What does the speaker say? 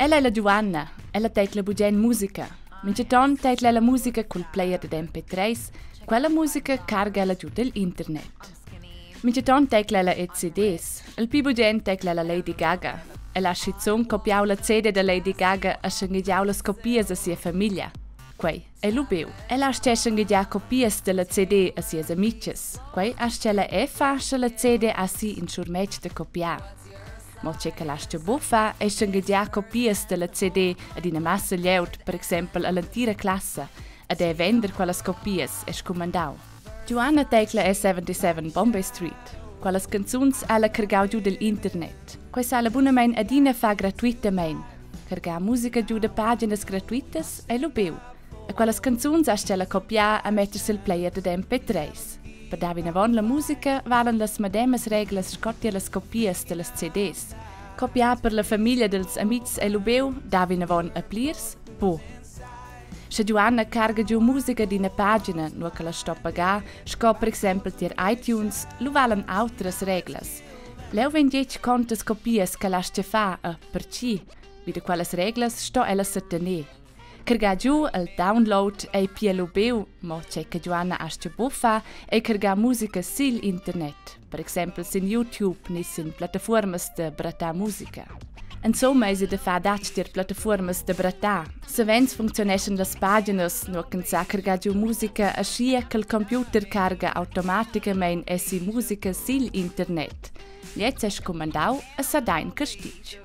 Ella è la Giuanna, ella teidla bugen musica. Mintgaton teidla ella musica cul player dad MP3, quella musica carga ella giu dagl internet. Mintgaton teidla ella er CDs, il pli bugen teidla ella Lady Gaga. Ella ha schizun copiau la CD da Lady Gaga e schenghegiau las copias a sia famiglia. Quei ei lubiu. Ella astga schenghegiar copias dalla CD a sias amitgas. Quei astga ella era far, sche la CD ha si in schurmetg da copiar. Mo tgei che lascha buc far ei schenghegiar copias dalla CD ad ina massa glieud, per exempel all'entira classa, ed era vender quellas copias ei scumandau. Giuanna tecla è 77 Bombay Street. Quellas canzuns ha ella cargau giu dagl internet. Quei sa ella bunamein adina far gratuitamein. Cargar musica giu da paginas gratuitas ei lubiu. E quellas canzuns astga ella copiar e metter sil player dad MP3. Per dar vinavon la musica valan las medemas reglas sco tier las copias dallas CDs. Copiar per la famiglia dils amitgs ei lubiu, dar vinavon a plirs, bu. Sche Giuanna carga giu musica d'ina pagina, nua ch'ella sto pagar, sco per exempel tier iTunes, lu valan autras reglas. Leu vegn detg contas copias ch'ella astga far e per tgi. Vi da quellas reglas sto ella setener. Cargar giu el download ei pia lubiu, mo tgei che Giuanna astga buc far ei cargar musica sigl internet, per exempel sin YouTube ni sin plattafuormas da brattar musica. Insomma eisi da far adatg tier plattafuormas da brattar. Savens funcziuneschan las paginas, nua ch'ins sa cargar giu musica aschia ch'il computer carga automaticamein essi musica sigl internet. Gliez ei scumandau e sa dar in castitg.